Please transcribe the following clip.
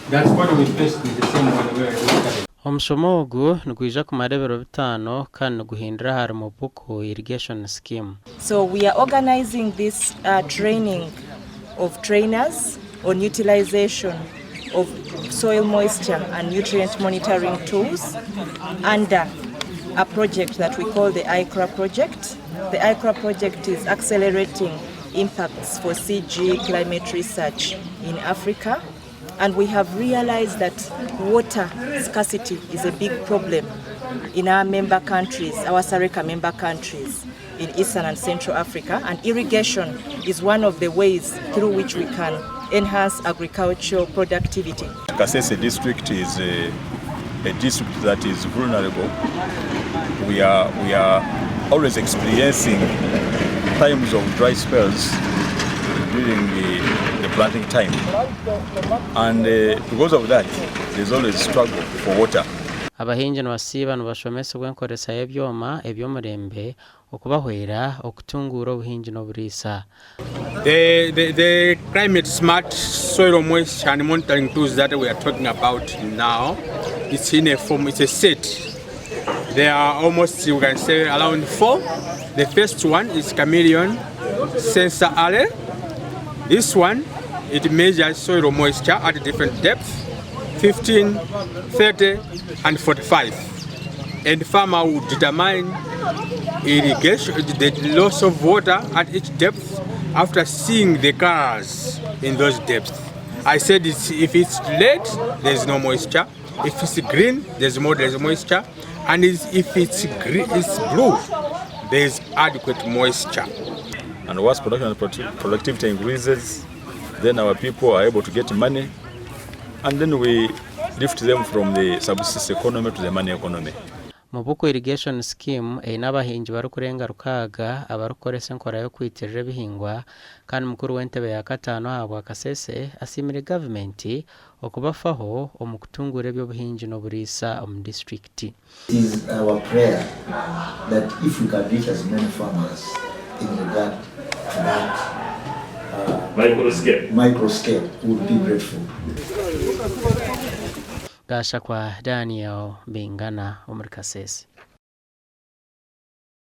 That's what we faced in the same one where we started. Omushomo ogu nigwija kumara ebiro bitaano kandi niguhindura ahari Mubuku Irrigation Scheme. So we are organizing this training of trainers on utilization of soil moisture and nutrient monitoring tools under a project that we call the AICCRA project. The AICCRA project is accelerating impacts for CG climate research in Africa and we have realized that water scarcity is a big problem in our member countries, our SARECA member countries in Eastern and Central Africa, and irrigation is one of the ways through which we can enhance agricultural productivity. Kasese district is a, a district that is vulnerable. We are, we are always experiencing times of dry spells during the, the planting time. And because of that, there's always struggle for water. Abahingi nibasiiba nibashomesibwa enkoresa y'ebyoma eby'omurembe okubahwera okutunguura obuhingi n'oburiisa. The, the, the climate smart soil moisture and monitoring tools that we are talking about now, it's in a form, it's a set. There are almost, you can say, around four. The first one is chameleon sensor array. This one, it measures soil moisture at different depths, 15, 30, and 45. And farmer will determine irrigation, the loss of water at each depth after seeing the colors in those depths. I said it's, if it's red, there's no moisture. If it's green, there's more there's moisture. And if it's green, it's blue, there's adequate moisture. And once production and productivity increases, then our people are able to get money, and then we lift them from the subsistence economy to the money economy. Mubuku Irrigation Scheme eine abahingi barikurenga rukaaga abarikukoresa enkora y'okwitirira ebihingwa kandi mukuru w'entebe ya kataano ahabwa Kasese asiimire gavumenti okubafaho omu kutunguura eby'obuhingi n'oburiisa omu disiturikiti. It is our prayer that if we can reach as many farmers in regard to that micro scale, micro scale, we would be grateful. Gashakwa Daniel Bingana omuri Kasese.